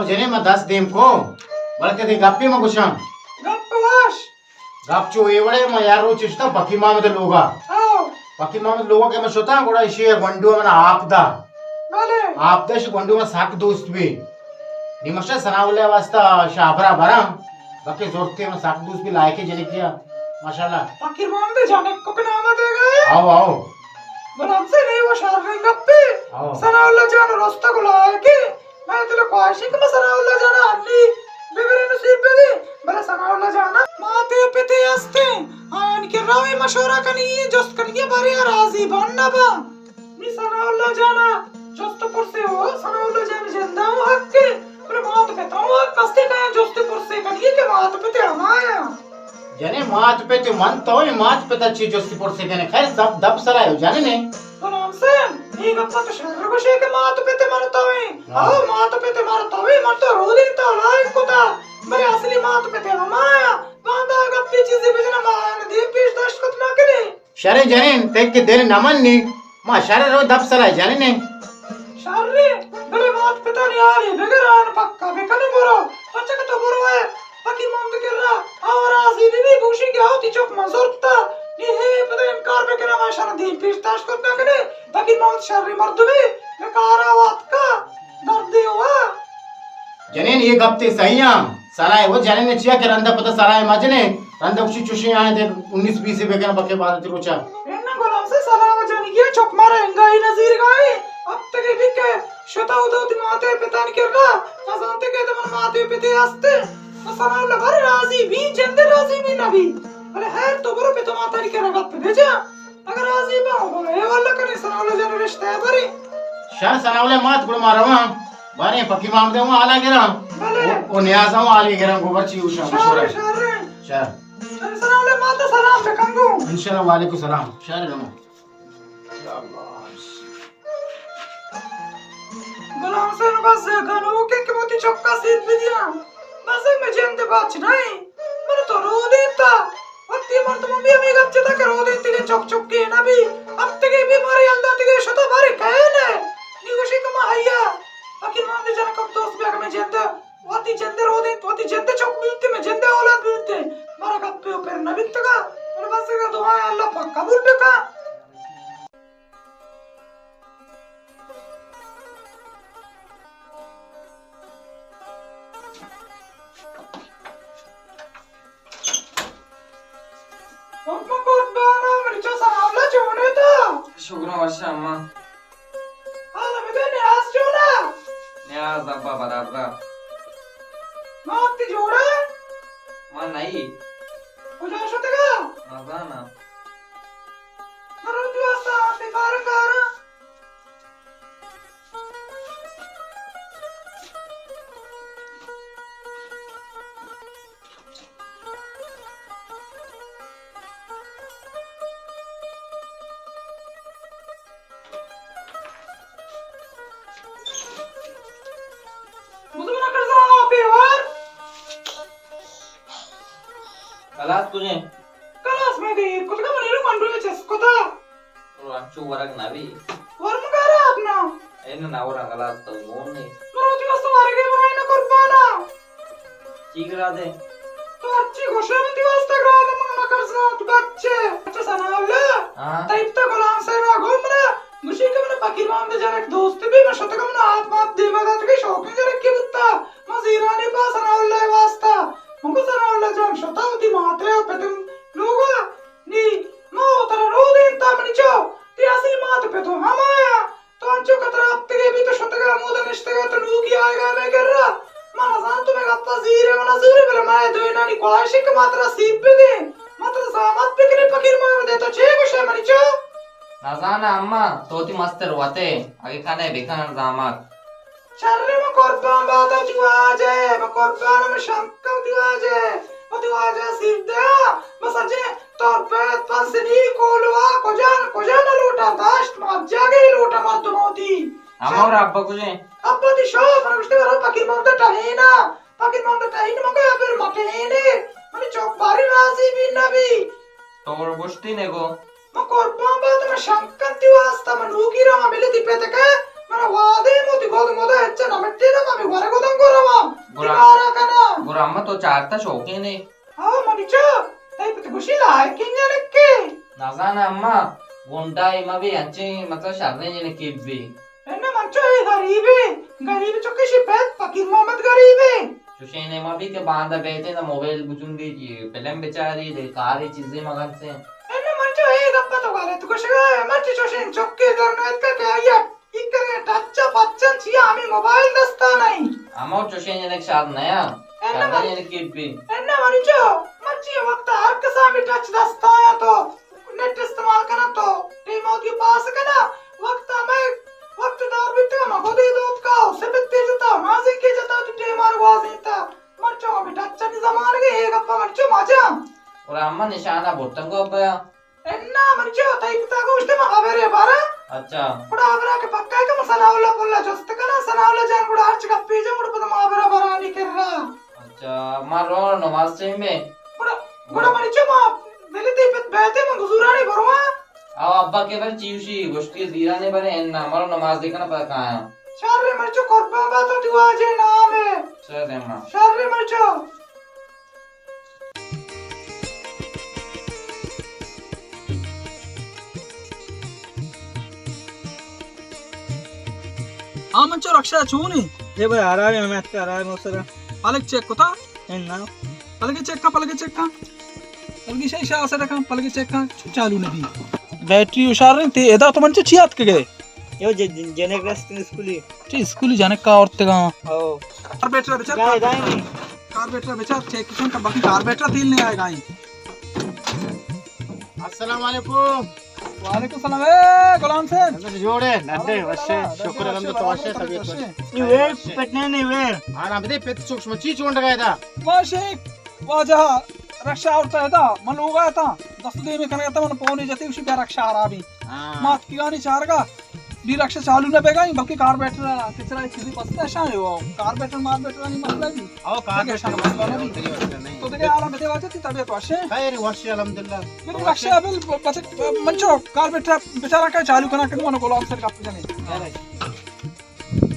جنین، من دست دیم کو، بلکہ دے گپی من گوشاں۔ گپ واش۔ گپ چو اے وڑے، من یار روچ شتاں پکی محمد لوگا۔ ہاں۔ پکی محمد لوگا کہ من شتاں، گڑا ایشی گونڈو من آپ دا۔ بلے۔ آپ دا، ایشی گونڈو من سک دوست بی۔ نی مشا ثناء اللہ واسطہ شابرا براں۔ بلکہ زورتے من سک دوست بی، لائقے جنکیا۔ ماشاءاللہ۔ پکی محمد جنک کو نام دے گئے۔ آؤ، آؤ۔ بلام سے نہیں وہ شر گپے۔ آؤ۔ ثناء اللہ جان رستہ گلائے کے۔ من دل خواہش انت کہ من ثناء اللہ جان ء ہنی ببرے نصیب بدے، بلے ثناء اللہ جان ء ماتے پتے ہستیں، آیان کہ روے مشورہ کنی، جست کنی، بارے راضی بن نہ باں۔ نی ثناء اللہ جان ء جست پرسے ہو، ثناء اللہ جان جندا ہوں حق ہے، بلے مات پتا ہوں حق ہستے کہ جست پرسے کنی کہ مات پتے ہمایا۔ جنے مات پت من تو ایں، مات پتا چی جستی پرسے کنے؟ خیر، دپ، دپ سرا ہے، جنے نے۔ غلام حسین، اے گپا تو شر گوشے کہ مات پت من تو ایں۔ ہاں۔ او مات پت من تو ایں، من تو رودین تا لائق کتا۔ بلے اصلی مات پت ہمایا۔ باندا گپی چیزی بجنا ما آن دیم پیش داشت کت نہ کنے۔ شریں جنین، تئی کہ دل نہ منی، ما شر رو دپ سرا جنین۔ شریں، بلے مات پتانی حالی بگر آن پکا بکن برو۔ پرچا کہ تو برو اے پکی محمد کرا، آ راضی بی بی گوشی کہ آ وتی چک من زرتا۔ نی ہے پدا انکار بکنا، ما شر دیم پیش داشت کت نہ کنے۔ پکی محمد شریں مردمے، بکارا واتکا، دردے ہوا۔ جنین، اے گپ تئی صحیح آں۔ سلاہ و جنین چیا کہ رندا پتا سلاہ مجنے، رندا کچھ چوشیں آئیں دے انیس بیس بکن پکے بعد روچا۔ اناں غلام سے سلاہ و جنگی چک مارا انگاہی نظیر گائے۔ اب تک بھی کہ شتا ادا وتی ماتے پتانی کرا، نزانتے کہ من ماتے پتے ہستے۔ تو سلاہ اللہ بر راضی بی، جند راضی بی نبی۔ بلے خیر تو برو پت ماتانی کرا گپ بجا۔ اگر راضی باں، اے والا کنے ثناء اللہ جان رشتہ ء بریں۔ شر ثناء اللہ مات گڑا ما رواں۔ باریں پکی محمد ء ہوں حالا گراں۔ بلے۔ او، او نیاز ء ہوں حالی گراں، گوبر چی ہوشاں، شر، مشورہ۔ شر۔ شر۔ شر ثناء اللہ مات ء سلام بکن گوں۔ انشاءاللہ وعلیکم السلام۔ شر رواں۔ غلام حسین بس گنوکے کہ وتی چکا سیر بدیاں۔ بس میں جند بچ نہیں۔ من تو رو دیتا۔ وقتی مردم بھی ہمیں گپ جتا کہ رو دیتی کہ چک چک کے نہ بھی۔ اب تگے بھی مارے اللہ تگے شتا مارے کہے نہ۔ نی گوشی کہ ما حیا۔ فقیر محمد جنک دوست بیگ میں جند۔ وتی جند رو دیت، وتی جند چک بیتے، میں جند اولاد بیتے۔ مارا گپ پہ پر نہ بیتگا۔ اور بس دعا اللہ پاک قبول بکا۔ حکم قربانا، مرچا سلام اللہ چونے تا؟ شکر وش اما۔ حالا بدے نیاز چونا؟ نیاز ابا برابرا۔ ما وقتی جوڑا؟ ما نہیں۔ کجا شتگا؟ نزانا۔ من روچ واسطہ آتے کار کارا۔ بزم نہ کرزا آپے وار۔ کلاس کجیں؟ کلاس میں دیر کتگا، منی رو منڈو چست کتا۔ تو انچو ورگ نہ بی۔ ورم کارا اپنا۔ این نہ ورا کلاس تو گون نے۔ مروتی واسطہ ورگے برائے نہ قربانا۔ چی گرا دے؟ تو اچھی گوشے من تی واسطہ گرا دے، من مکر زانت بچے۔ اچھا ثناء اللہ۔ ہاں۔ تیب تا غلام صاحب آ گو منا۔ گوشی کہ من فقیر محمد جنک دوست بی، من شتگا من آپ مات دیما دات کے شوقیں جنک کے بتا۔ من زیرانی پا ثناء اللہ واسطہ۔ من کو ثناء اللہ جان شتا ہوتی ماتے اور پتم لوگا۔ نی، ما ترا رو دینتا منی چو، تی اصلی مات پتو ہمایا۔ تو انچو کہ ترا ہفتگے بی تو شتگا ہمودا نشتگا تو نوکی آئیگا مئے کرا۔ من نزان تو مئے گپا زیرے و نہ زورے، بلے مئے دوئینانی خواہشے کہ ما ترا سیب بدیں۔ ما ترا زامات بکنیں فقیر محمد ء، تو چے گوشے منی چو؟ نزاناں اماں، تو وتی مستر وت ئے، اگہ کن ئے بکن زامات۔ شریں، من قربان باتاں وتی واجہ ء، من قربان، من شنکاں وتی واجہ ء، وتی واجہ ء سیر دیا، من سجیں تربت، پسنی، کولوا، کجا نہ کجا نہ لوٹاں داشت، من ہر جاگہ لوٹاں مردم وتی۔ ہما اور ابا کجیں؟ ابا دی شو، من گوشتے ورا فقیر محمد ٹہینا، فقیر محمد ٹہین من گویا پھر مٹہینے، منی چوک باری راضی بی نہ بی۔ تو گوشتی نگو۔ من قربان بات، من شنکاں تی واسطہ، من نوکی رواں ملے تی پتکے، من وعدے مو تی گود مودا ہچ نہ مٹی نہ، من ورگ ودن گو رواں۔ گڑا، گڑا اما تو چارتا شوقین ئے۔ ہاں منی چو، تئی پت گوشی لائقین جنکے۔ نزاناں اما، گونڈا اے مہ بی انچیں مطلب شریں جنکے بی۔ انا من چو اے غریبے، غریب چکے شی پت فقیر محمد غریبے۔ چوشیں اے مہ بی کہ باندا بیتے نہ موبائل بچندی جی، فلم بچاری دے، کارے چیزے مہ کنتے۔ انا من چو اے گپا تو غلط گوشگا، من چو چوشیں چکے در نہ اتکا کہ آیا ای کرے ٹچ پچن چیا ہمیں موبائل دستا نہیں۔ ہمو چوشیں جنک شاد نیا۔ انا شاد من، جنک کی بی۔ انا منی چو، مرچی وقت ہر کسا ہمیں ٹچ دستا یا تو نیٹ استعمال کنا تو ٹیم ہوتی پاس کنا۔ وقت ہمیں وقت دور بیتے ما خودی دوت کا، سبت تیج تا، مازی کے جتا تو ٹیم آر وازی تا۔ مرچو ہمیں ٹچ نی زمانگے، اے گپا مرچو ماجا۔ اور اما نشانہ برتن کو ابا۔ انا مرچی تئی پتا گوشت ما خبرے بارا۔ اچھا۔ گڑا خبرا کہ پکا ہے کہ من ثناء اللہ پلا جست کنا، ثناء اللہ جان گڑا ہرچ گپی جن گڑا پدا ما خبرا بارانی کرا۔ اچھا، ما رو نماز ٹائم میں۔ گڑا، گڑا منی چو ما دلی تئی پت بیتے من گزورانی برواں۔ او ابا کے بر چیوشی گوشتی زیرانے برے انا مرو نماز دیکھنا پدا کایا۔ شر مرچو قربان باتو تی واجہ نام ہے۔ شر اما۔ شر مرچو۔ آ من چو رکشہ چونی؟ اے بھائی، آرام ہے، میں اتکا آرام ہو سرا۔ پلک چیک کتا؟ اے نا۔ پلک چیک کا، پلک چیک کا۔ پلک شاہ، شاہ سرا کا، پلک چیک کا۔ چالو نبی۔ بیٹری ہوشار نہیں تھی، ادا تو من چو چی آتک گئے؟ یو ج-، ج-، جنک رستن اسکولی۔ چی اسکولی جنک کا اورتگا؟ او۔ کاربیٹر بچار، گائے، گائے نہیں۔ کاربیٹر بچار، چیک کن کا، باقی کاربیٹر تیل نہیں آئے گا۔ السلام علیکم۔ وعلیکم السلام۔ اے غلام حسین۔ حضرت جوڑے، نڈے، وشے، شکر الحمدللہ، تو وشے، طبیعت وشے۔ نہیں وے، پٹنے نہیں وے۔ ہاں، ہم دے پت چوک شما چی چونڈ گئے دا؟ وشے، واجہ رکشہ اورتا ہے دا، من لوگ آیا تھا، دست دے میں کنے تا، من پونی جتی، اسی بیا رکشہ خرابی۔ ہاں۔ مات کیانی چارگا۔ بی رکشہ چالو نہ بیگا، بلکہ کاربیٹر کچرا ایک چیزی پستا شاہ ہے، وہ کاربیٹر ماربیٹر نہیں مسئلہ بھی۔ او کاربیٹر مسئلہ نہیں، تیری وجہ نہیں۔ تو دیکھے عالم دے واجہ تھی طبیعت وشے۔ خیر وشے الحمدللہ۔ میرے رکشہ ابل بچ-، منچو کاربیٹر بیچارہ کا چالو کنا کہ من غلام سر گپ جنے۔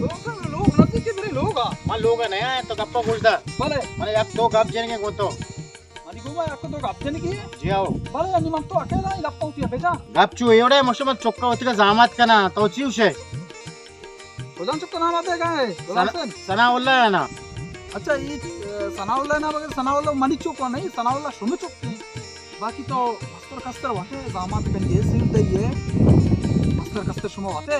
لوگ، لوگ نزدیک میرے لوگ آ۔ من لوگ نہ آیا تو گپا گوش دا۔ بلے۔ من یک دو گپ جنگے گو تو۔ منی گوما یک دو گپ جنگی؟ جی آؤ۔ بلے انی من تو اکیلا ہی گپ ہوتی ہے بیٹا۔ گپ چو ایوڑے مشو من چکا ہوتی کا زامات کنا تو چی ہوشے؟ کجام چکا نام آتے گا ہے؟ غلام ثنا-، حسین؟ ثناء اللہ ہے نا۔ اچھا، یہ، اے، ثناء اللہ ہے نا، مگر ثناء اللہ منی چکا نہیں، ثناء اللہ شمی چکا ہے۔ باقی تو مستر کستر وتے زامات کنی ہے، سیل دئی ہے۔ مستر کستر شما وتے۔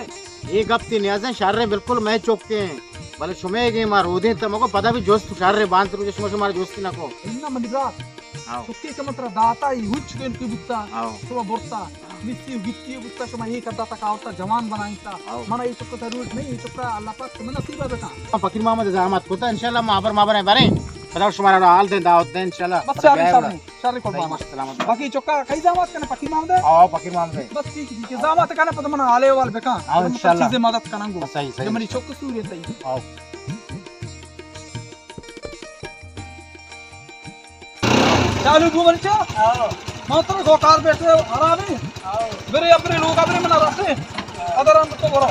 اے گپ تی نیازیں شریں، بالکل مئے چکے ہیں۔ بلے شمے گے ما رودیں تا مگو پدا بھی جست شریں، بانت روچ شما شما جست نہ کو۔ انہ منی برات۔ آؤ۔ چکے کہ من ترا داتا، ای ہچ دین کی بوتا۔ آؤ۔ شما برتا۔ مسی گتی بوتا، شما اے کدا تا کاوتا، جوان بنائیتا۔ آؤ۔ من اے چکا ضرورت نہیں، اے چکا اللہ پاک تمہیں نصیب بکا۔ فقیر محمد زحمت کوتا، انشاءاللہ ما ابر ما بریں بریں۔ پدا شما را حال دیں، دعوت دیں انشاءاللہ۔ بس پدا شر، بیا شر۔ شر قربان۔ صحیح، سلامت۔ باقی چکا کئی زامات کنے فقیر محمد؟ آؤ، فقیر محمد۔ بس ٹھیک، ٹھیک ہے۔ زامات کنے پتہ من حال احوال بکا۔ آؤ، انشاءاللہ۔ چیزیں مدد کنن گو۔ صحیح، صحیح۔ منی چک سوری تئی۔ آؤ۔ چالو بو منی چا؟ آؤ۔ من تو گو کار بیٹھے آرامی۔ آؤ۔ برے اپنے لوگ اپنے من راستے۔ ادر ہم تو برو۔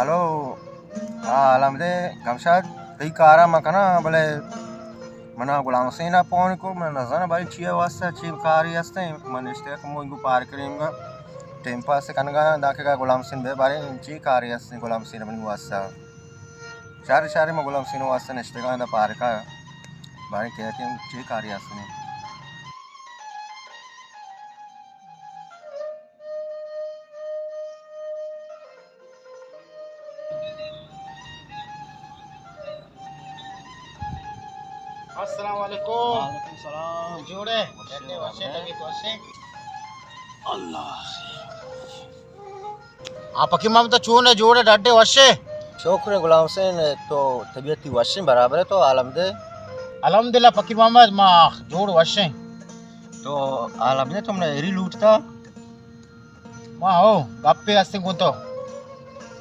ہلو، ہاں، الحمد، کمشاد، تئی کارا من کناں، بلے منا غلام حسین ءَ پون کو، من نزاناں باریں چی ءِ واسطہ، چی کارے ہستیں، من نشتگ کہ من گوں پارک ءَ نیمگا ٹائم پاس کنگا، دانکہ غلام حسین بہ باریں چی کارے ہستیں غلام حسین منی واسطہ۔ شر شر، من غلام حسین واسطہ نشتگاں دا پارک ءَ، باریں کہ کہ چی کارے ہستیں۔ السلام علیکم۔ وعلیکم السلام۔ جوڑے؟ وشے، وشے، وشے۔ طبیعت وشے؟ اللہ۔ ہاں، فقیر محمد تو چون ئے؟ جوڑے، ڈڈے، وشے؟ شکر غلام حسین، تو طبیعت تئی وشیں، برابر ئے تو؟ الحمد۔ الحمدللہ فقیر محمد، ما جوڑ وشیں۔ تو الحمد، تو من اری لوٹتا؟ ما ہو، گپے ہستیں گوں تو۔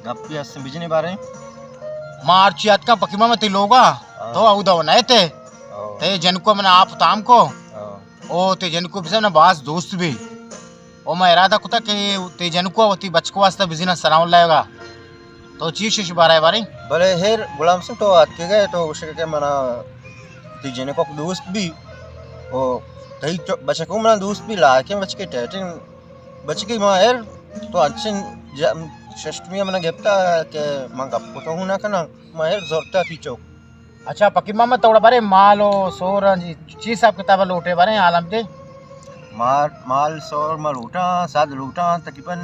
گپے ہستیں بجنی باریں؟ ما ہرچی اتکاں فقیر محمد تئی لوگا، ہاں۔ تو اودا نہ تے۔ ہاں۔ تئی جنکو من آپ تام کو۔ ہاں۔ او تئی جنکو بزن باز دوست بی۔ او ما ارادہ کتا کہ تئی جنکو وتی بچکو واسطہ بزینس سلام اللہ گا۔ تو چی شش بارہ بارے؟ بلے ہیر غلام سنگھ، تو آتکے گئے تو گوشے کہ منا تئی جنکو دوست بی، او تئی چو-، بچکو منا دوست بی، لائکیں بچکے، ٹیٹیں بچکے۔ ما ہیر تو انچن ج-، ششٹمی منا گپتا کہ من گپ کتو ہوں نہ کناں۔ ما ہیر زورتا تئی چوک۔ اچھا پکیر محمد، تو گڑا بارے مال و سور چی حساب کتاب لوٹے بارے عالم دے؟ مال، مال سور ما لوٹاں، صد لوٹاں، تقریباً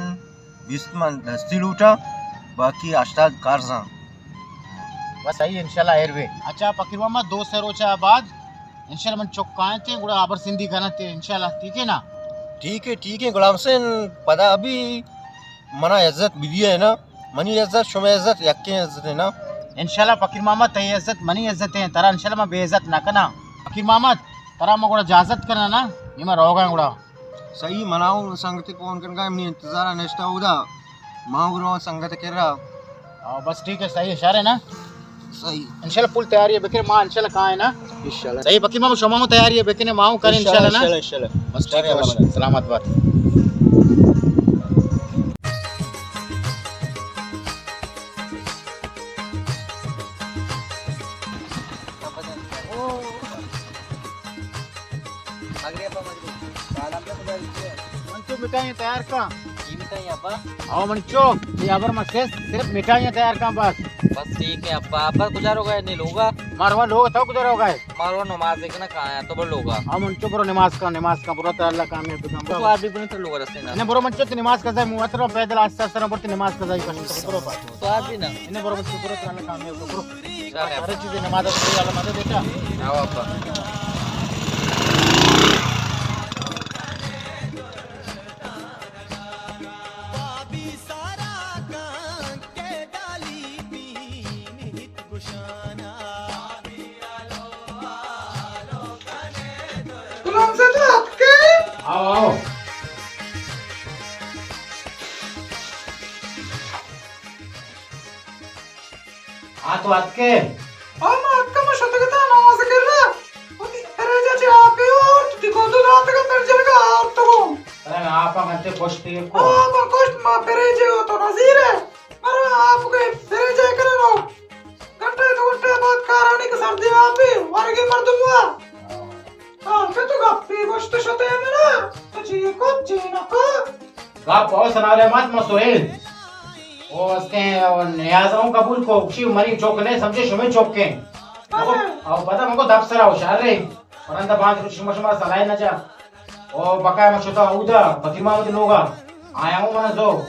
بیست من دستی لوٹاں، باقی ہشتاد قرضاں۔ بس صحیح، انشاءاللہ ہیر بے۔ اچھا پکیر محمد، دو سے روچہ بعد انشاءاللہ من چک کائیں تے گڑا آبر سندھی کناں تے انشاءاللہ، ٹھیک ہے نا؟ ٹھیک ہے، ٹھیک ہے غلام حسین، پدا ابھی منا عزت بدیے نا، منی عزت، شمے عزت، یکیں عزت ہے نا۔ انشاءاللہ پکیر محمد، تئی عزت منی عزت ہیں، ترا انشاءاللہ من بے عزت نہ کناں۔ پکیر محمد، ترا من گڑا اجازت کناں نا، نی من روگاں گڑا۔ صحیح، منا ہوں سنگتے فون کنگا، منی انتظار نشتا اودا، ما گڑا سنگت کرا۔ ہاں، بس ٹھیک ہے، صحیح ہے، شر ہے نا؟ صحیح۔ انشاءاللہ پول تیاری ہے، بکر ما انشاءاللہ کائیں نا۔ انشاءاللہ۔ صحیح، پکیر محمد، شما ہوں تیاری ہے، بکنے ما ہوں کریں انشاءاللہ، انشاءاللہ نا؟ انشاءاللہ، انشاءاللہ۔ بس ٹھیک ہے، انشاءاللہ، بس۔ سلامت بات۔ منچو مٹھائیاں تیار کن۔ جی مٹھائی ابا۔ او منچو، یہ ابر مسیس صرف مٹھائیاں تیار کن بس۔ بس ٹھیک ہے ابا۔ ابا کجا روگا ہے؟ نہیں لوگا؟ ماروا لوگ، تو کجا روگا ہے؟ ماروا نماز دیکھنا کہاں ہے تو بر لوگا۔ او منچو برو نماز کن، نماز کن، برو تو اللہ کامیاب بکن۔ تو آدمی بنے تو لوگا رستے نا۔ نہیں برو منچو، تو نماز قضا ہے، مو اترو پیدل آستے آستے برو، تو نماز قضا ہی کر۔ برو بس۔ تو آدمی نا۔ نہیں برو منچو، برو تو اللہ کامیاب بکن، برو۔ چلے۔ ہر چیز نماز پڑھی، اللہ مدد دیتا۔ آؤ ابا۔ غلام صاحب تو اتکے؟ آؤ، آؤ۔ آ تو اتکے؟ آ ما اتکا، ما شتگتا نماز کرا۔ وتی پریجا چہ آپے آورت، وتی گودو داتگا، پر جنگا آورتگو۔ ارے آپا گنتے کشتی کو؟ آ ما کشت، ما پریجے ہو تو نظیر ہے۔ مرا آپ کے پریجے کرنو۔ گھنٹے دو گھنٹے بعد کارانی کے سردی آپے، ورگے مردم ہوا۔ ہاں، کہ تو گپی گوشت شتے منا، تو چی کو، چی نہ کو۔ گپ او سنارے مات مسوئل۔ او استیں، او نیاز ہوں قبول کو، کشی منی چوک نے سمجھے شمے چوک کے۔ او پتہ مگو دپ سرا ہوشار رہے۔ پرندہ باز روچ شما شما سلائے نہ جا۔ او بقایا من شتا اودا، پتی محمد لوگا۔ آیا ہوں من زو۔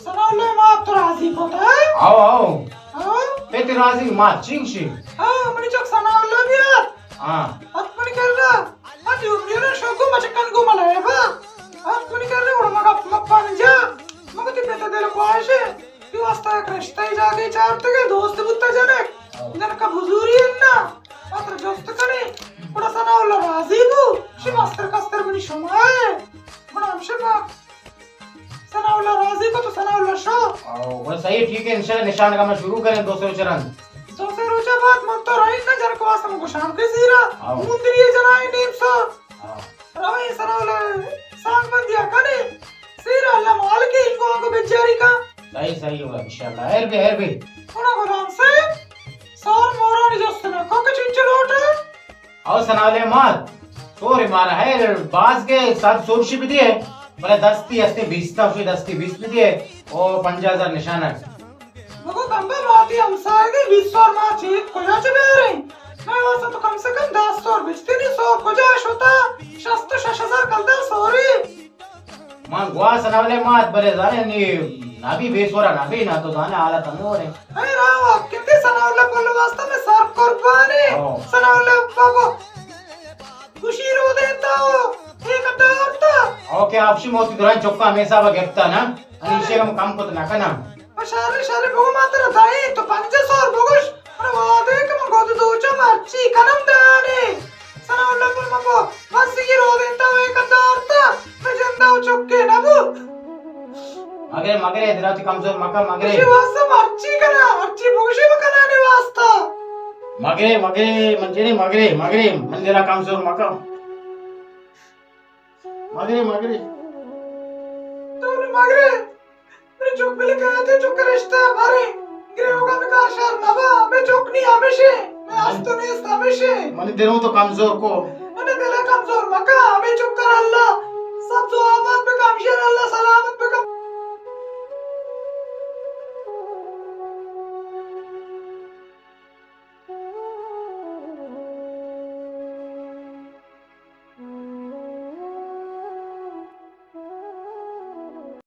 ثناء اللہ مات تو راضی کت، ہاں؟ آؤ، آؤ۔ ہاں؟ پتی راضی مات چنگ شی؟ ہاں، منی چک ثناء اللہ بیار۔ ہاں۔ ات منی کرا۔ ات یو میرا شوکو مچکن کو ملائے با۔ ات منی کرا، اور مگا مپان جا۔ مگا تی پتا دل خواہش ہے۔ تی واسطہ یک رشتہ جاگے چارتگے، دوست بوتا جنک۔ جنک بزوری ہے نا۔ اتر جست کنے۔ بڑا ثناء اللہ راضی بو۔ شی مستر کستر منی شما ہے۔ بڑا ہم شما ثناء اللہ راضی کو تو ثناء اللہ شو۔ او، بس صحیح ہے، ٹھیک ہے، انشاءاللہ نشان کا میں شروع کریں دو سے روچ رند۔ دو سے روچ بعد من تو رہی نہ جنک واسطہ من گشان کے زیرا۔ او۔ مندری جنائے نیم سو۔ ہاں۔ رویں ثناء اللہ سانگ بندیا کنے۔ سیرا اللہ مالک انگو آنگو بچاری کا۔ صحیح، صحیح ہوگا انشاءاللہ۔ ہیر بے، ہیر بے۔ اونا غلام صاحب، سور مورانی جست نہ کو کہ چنچو لوٹا؟ او ثناء اللہ مات، سور مارا ہے، باز کے صد سور شی بدیے، بلے دستی ہستے بیستا شی دستی بیست بدیے، او پنجاہ ہزار نشانک۔ بگو کمبا ماتی ہمسائگے بیست سور ما چیک کجا چہ بیاریں؟ میں واسطہ تو کم سے کم دس سور بچتے نی، سور کجا شتا؟ شست و شش ہزار کلدار سوری۔ من گوا ثناء اللہ مات، بلے زانے نی نبی بے سورا نبی نا، تو زانے حالت ہمور ہے۔ اے راوا، کتے ثناء اللہ پل واسطہ میں سر قربانے۔ ہاں۔ ثناء اللہ بابا۔ خوشی رو دیتا ہو، ایک دورتا۔ اوکے، آپ شی موتی درائیں چکا ہمیں صاحب گپتا نا۔ انیشے ہم کم کت نہ کنا۔ شر شر بگو ما ترا دائیں تو پنجاہ سور بگوش۔ من وعدے کہ من گد دوچا مرچی کنم دانے۔ ثناء اللہ پل مبو، بس یہ رو دیتا ہو ایک دورتا، میں جندا و چکے نبو۔ مگرے، مگرے، دراتی کمزور مکا، مگرے۔ مجھے واسطہ مرچی کنا، مرچی بوشی بکنا نے واسطہ۔ مگرے، مگرے، من جنی مگرے، مگرے، من دلا کمزور مکا۔ مگرے، مگرے۔ اگرے منی چک بلے کئیت، چک رشتہ بارے گریوگا بکار شر نبا، مئے چک نی ہمیشے، مئے ہست و نیست ہمیشے۔ منی دلوں تو کمزور کو۔ منی دل کمزور مکا، ہمے چک کر اللہ سبز و آباد بکا، ہمیشے